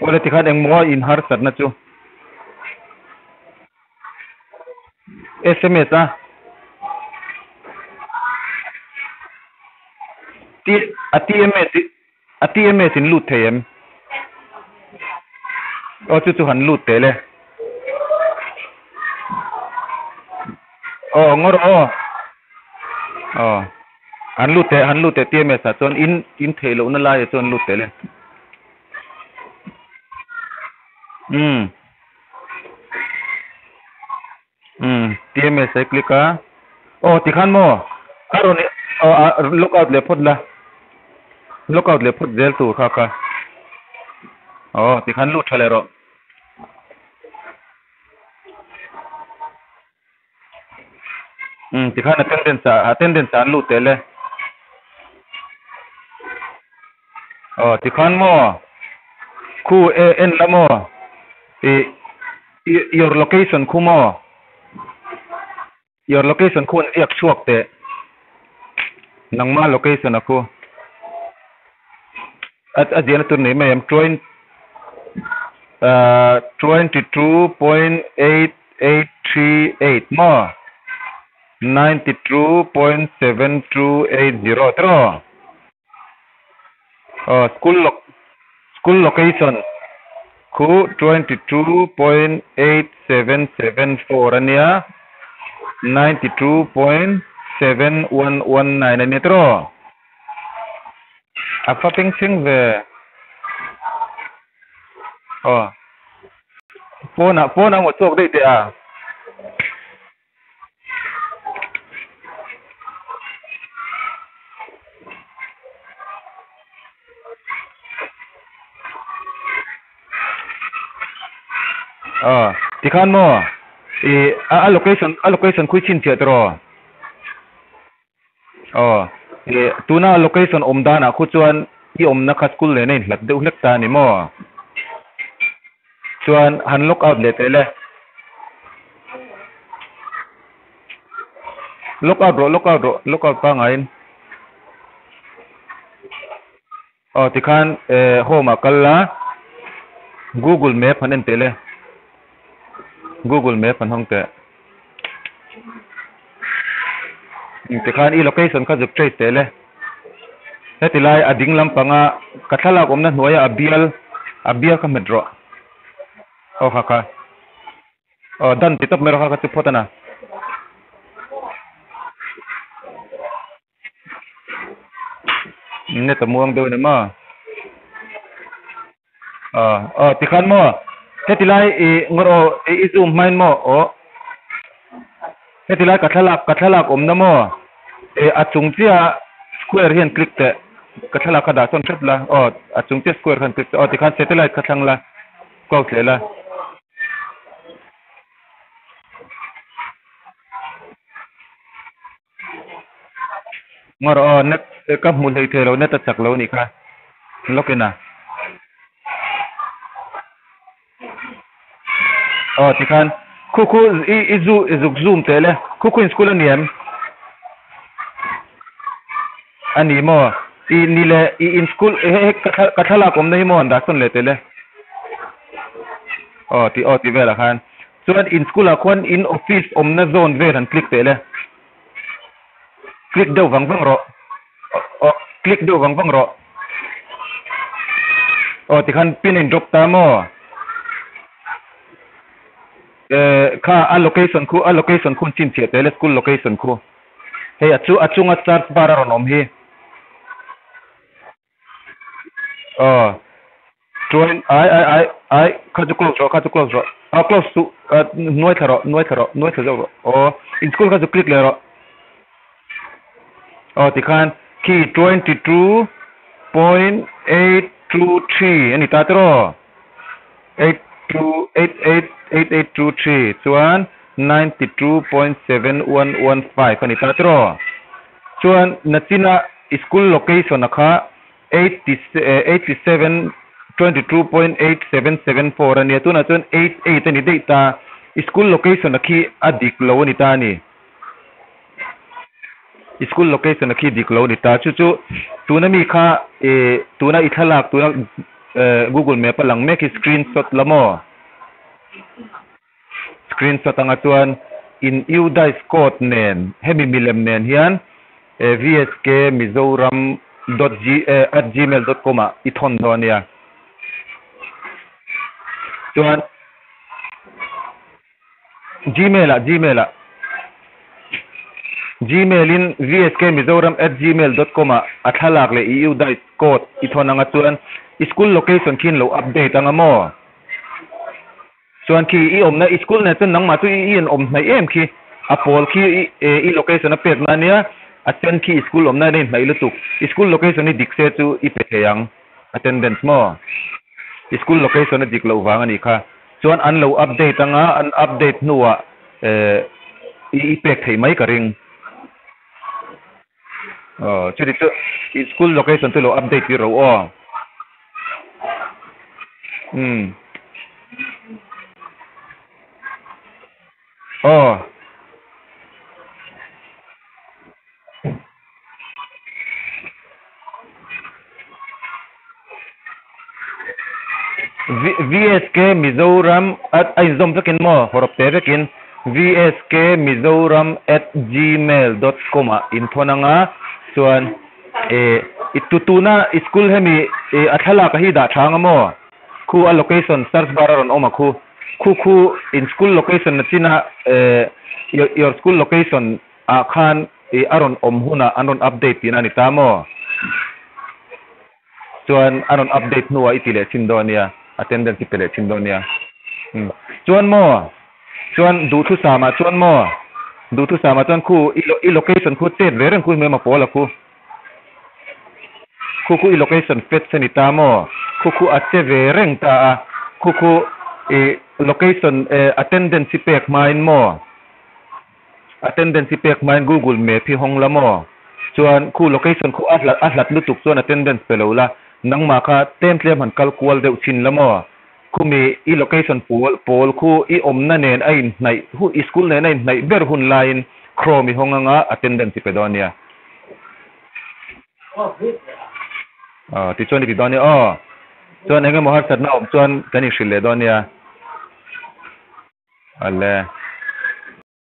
Awle tikhan engmaw in harsatna chu sms a T a TMS a TMS in lut thei em? Aw chu chu han lut teh le. Aw ngawr aw. Aw han lut teh han lut teh TMS ah chuan in in theih lohna laiah chuan lut teh le. Umm. Umm TMS a i click a. Aw tikhan maw a rawn aw a log out leh phawt la. Log out leh phawt zel tur kha kha. Aw tikhan lut tha leh rawh. Umm tikhan attendance ah attendance ah an lut tel e. Aw tikhan maw khu e en la maw ih your location khu maw your location khu an ziak chhuak teh nangma location a khu a a ziahna tur nei mai em twen ah 22.8838 maw 92.7280 tiraw aw school lo school location khu 22.8774 ania 92.7119 ania tiraw. A fa peng thleng ve. Aw. Pawnah pawnah ngawt chhuak daih teh a. Aw tikhan maw ih a location a location khawi chhinchhiah tawh rawh. Aw, ih tuna location awm danah khu chuan i awmna kha school nen a inhlat deuh hlek ta a ni maw? Chuan han log out leh teh le. Log out rawh, log out rawh, log out pangaiin. Aw tikhan eh home ah kal la Google map han en teh le Google map han hawng teh tikhan i location kha zuk trace teh le heti lai a ding lampanga ka thlalak awmna hnuaia a bial a bial kha hmet rawh aw kha kha. Aw dan ti tawp mai rawh kha ka chu phawt a na. Net a muang deuh a ni maw? Aw aw tikhan maw heti lai ih ngawr aw i zoom hmain maw aw heti lai ka thlalak ka thlalak awmna maw ih a chung chiah square hian click teh ka thlalak kha dah sawn hrep la aw a chung chiah square khan click teh aw tikhan satellite kha thlang la close leh la. Ngawr aw net ka hmu hlei thei lo net a chak lo nih kha lawkin a aw tikhan khu khu i i zu i zuk zoom teh le khu khu in school a ni em a ni maw i ni le i in school he ka thla ka thlalak awmna hi maw an dah sawn leh teh le aw ti aw ti velah khan. Chuan in school ah khuan in office awmna zone vel han click teh le. Click deuh vang vang rawh. Aw click deuh vang vang rawh. Aw tikhan pin a in drop ta maw? Eh kha a location khu a location khu an chhinchhiah teh le school location khu. Hei a chu a chunga search bar a rawn awm hi. Aw chuan ai ai ai ai kha chu close rawh kha chu close rawh ah close suh ah nuai thla rawh nuai thla rawh nuai thla zawk rawh aw in school kha chu click leh rawh aw tikhan khi 22.823 a ni ta tiraw 8 2 8 8 8 8 2 3 chuan 92.7115 a ni ta tiraw chuan nachina School location a kha 87 22.8774 a nia tunah chuan 88 a ni daih ta school location a khi a dik lo a ni ta a ni school location a khi dik lo a ni ta chu chu tuna mi kha eh tuna i thlalak tuna. Google Map a lang mek hi screenshot la maw? Screenshot anga chuan in UDISE code nen hemi milem nen hian vskmizoram dot at gmail dot com ah i thawn dawn ania. Chuan Gmail ah Gmail ah Gmail in vskmizoram at gmail dot com ah a thlalak leh i UDISE code i thawn anga chuan i school location khi in lo update anga maw? Chuan khi i awmna i school nen chuan nangmah chu i in awm hnaih em khi? A pawl khi i i location a pek na ania, a sen khi i school awmna in a inhnaih lutuk. I school location i dik se chu i pe thei ang, attendance maw? I school location a dik loh vang a nih kha. Chuan an lo update anga, an update hnuah i i pek theih mai ka ring. Aw chuti chu i school location chu lo update tir ro aw. Umm. Aw. VSK Mizoram at a inzawm vekin maw hawrawp te vekin vskmizoram at gmail dot com ah inthawn anga chuan eh i tu tuna i school hemi eh a thlalak a hi dah tha anga maw khu a location search bar a rawn awm a khu khu khu in school location na china eh your school location ah khan eh a rawn awm hunah an rawn update tihna a ni ta maw. Chuan a rawn update hnuah i ti leh thin dawn nia, attendance i pe leh thin dawn nia. Umm. Chuan maw? Chuan duhthusam ah chuan maw? Duhthusam ah chuan khu i i location khu chet ve reng khu hmel ma pawl a khu. Khu khu i location fetch a ni ta maw? Khu khu a che ve reng ta a. Khu khu i location eh attendance i pek hmain maw? Attendance hi pek hmain Google Map hi hawng la maw? Chuan khu location khu a hlat a hlat lutuk chuan attendance pe lo la, nangmah kha tlem tlem han kal kual deuh chhin la maw? Khumi i location pawl pawl khu i awmna nen a inhnaih hu i school nen a inhnaih ber hun laiin Chrome i hawng anga attendance i pe dawn nia. Aw tichuan i ti dawn nia aw. Chuan eng emaw harsatna awm chuan kan inhrilh leh dawn nia. Ale.